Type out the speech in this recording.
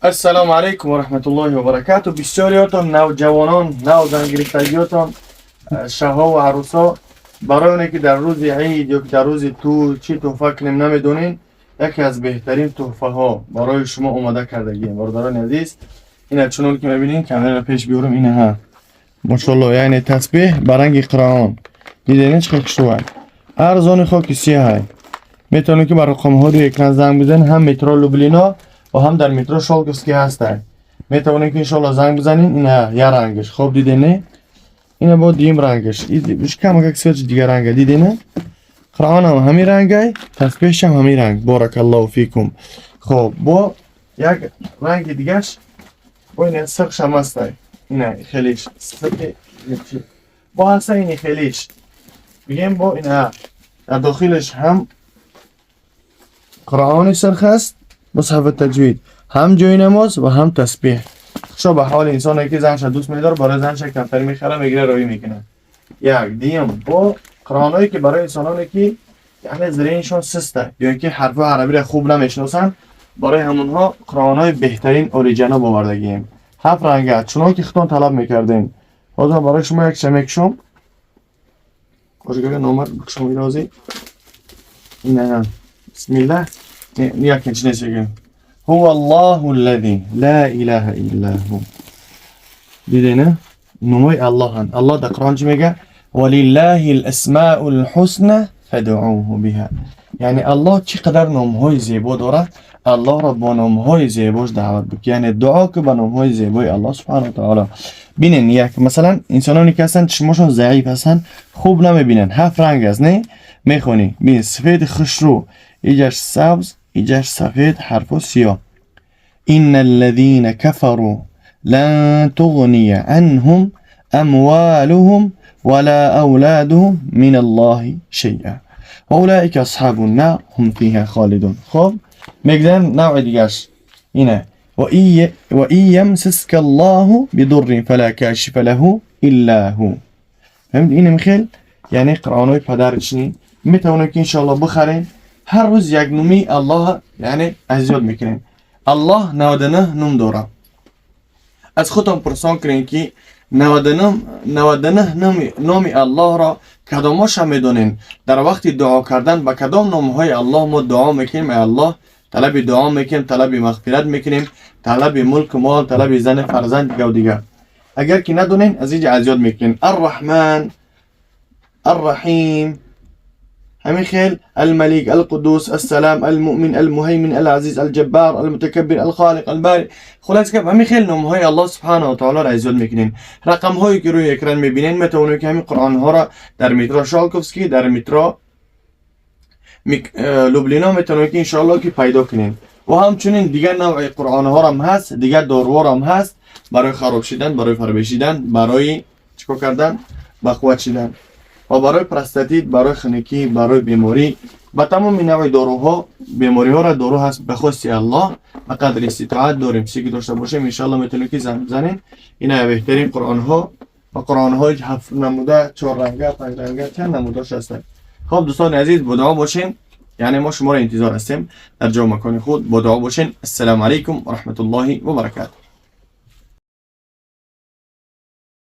Ассалому алайкум ва раҳматуллоҳи ва баракату. Бисёриётон навҷавонон, нав зангирифтагиётон, шаҳҳо ва арӯсҳо, барои оне ки дар рӯзи ид ё ки дар рӯзи тӯй чӣ тӯҳфа кунем, намедонем, яке аз беҳтарин тӯҳфаҳо барои шумо омода кардагием, бародарони азиз. Ина, чунон ки мебинем, камераро пеш биёрам, инаҳа, мошалло, яъне тасбеҳ ба ранги Қуръон. Дидед, чӣ хел хушрӯай, арзони хоки сиёҳай. Метавонед, ки ба рақамҳо рӯи экран занг бизанед. Ҳам метро Люблино ва ҳам дар метро Шолковский ҳастанд. Метавонед, ки иншоалло занг бизанед. Ина я рангаш, хоб, дидене? Ина бо дуюм рангаш, камакак свечи дигар ранга, дидене? Қуръонам ҳамин рангай, тасбеҳшам ҳамин ранг. Боракаллоҳу фикум. Хоб, бо як ранги дигаш, бо ина сирхшам ҳастай, ина хелиш сирхи бо ҳаста, ини хелиш бигем, бо ина дар дохилаш ҳам Қуръони сирх аст, мусҳафи таҷвид, ҳам ҷои намоз ва ҳам тасбеҳ. Хушо ба ҳоли инсоне ки занша дӯст медорад, барои занша камтар мехара, мегира, роӣ мекунад. Як дуюм, бо қуръонҳое ки барои инсононе ки яъне зрение шон суста ё ки ҳарфҳои арабиро хуб намешиносанд, барои ҳамонҳо қуръонҳои беҳтарин, олиҷаноб овардагием. Ҳафт ранга, чунон ки худтон талаб мекардем. Ҳозир барои шумо якча мекушом. Ошгага номар бикушом, ирозӣ. Ина, бисмиллаҳ, якинчи несегин. هو الله الذي لا إله إلا هو. Дидена, номои Аллоҳанд. Аллоҳ дар Қуръон чӣ мега? ولله الأسماء الحسنى فادعوه بها. Яъне Аллоҳ чӣ қадар номҳои зебо дорад, Аллоҳро бо номҳои зебош даъват бикун, яъне дуо ки ба номҳои зебои Аллоҳ субҳанаҳу таоло. Бинен, як масалан, инсононе ки ҳастанд, чишмошон заиф ҳастанд, хуб намебинанд. Ҳафт ранг аст, не мехонӣ? Бин, сафеди хушрӯ, иҷаш сабз, иҷаш сафед, ҳарфо сиёҳ. إن الذين كفروا لن تغني عنهم أموالهم ولا أولادهم من الله شيئا وأولئك أصحاب النار هم فيها خالدون. خب، мегзарем навъи дигаш. Ине: وإن يمسسك الله بضر فلا كاشف له إلا هو. فهمت؟ اینم خیل یعنی قرآنهای پدرچنی. میتونید که انشاءالله بخرین، هر روز یک نومی الله یعنی از یاد میکنین. الله 99 نوم داره. از خودتان پرسان کنین که 99 99 نام الله را کداماش میدونین؟ در وقت دعا کردن به کدام نامهای الله ما دعا میکنیم؟ ای الله، طلب دعا میکنیم، طلب مغفرت میکنیم، طلب ملک و مال، طلب زن، فرزند، دیگه و دیگه. اگر که ندونین، از اینجا از یاد میکنین: الرحمن، الرحیم، همین خیل، الملك، القدوس، السلام، المؤمن، المهيمن، العزيز، الجبار، المتكبر، الخالق، البارئ. خلاص که همین خیل نام های الله سبحانه و تعالی را از یاد میکنین. رقم هایی که روی اکران میبینین، میتونید که همین قرآن ها را در مترو شالکوفسکی، در مترو لوبلینا میتونید که انشاءالله که پیدا کنین. و همچنین دیگر نوع قرآن ها هم هست، دیگر داروها هم هست، برای خراب شدن، برای فربه شدن، برای چیکار کردن، بقوت شدن و برای پروستاتیت، برای خنکی، برای بیماری، با تمام نوع داروها، بیماری ها را دارو هست. به خواستی الله به قدر استطاعت داریم. چیزی که داشته باشیم، انشالله میتونید که زنگ بزنین. اینا بهترین قرآن ها و قرآن های هفت نموده، چهار رنگه، پنج رنگه، چند نموداش هستن. خب دوستان عزیز، با دعا باشین. یعنی ما شما را انتظار هستیم در جا و مکان خود. با دعا باشین. السلام علیکم و رحمت الله و برکاته.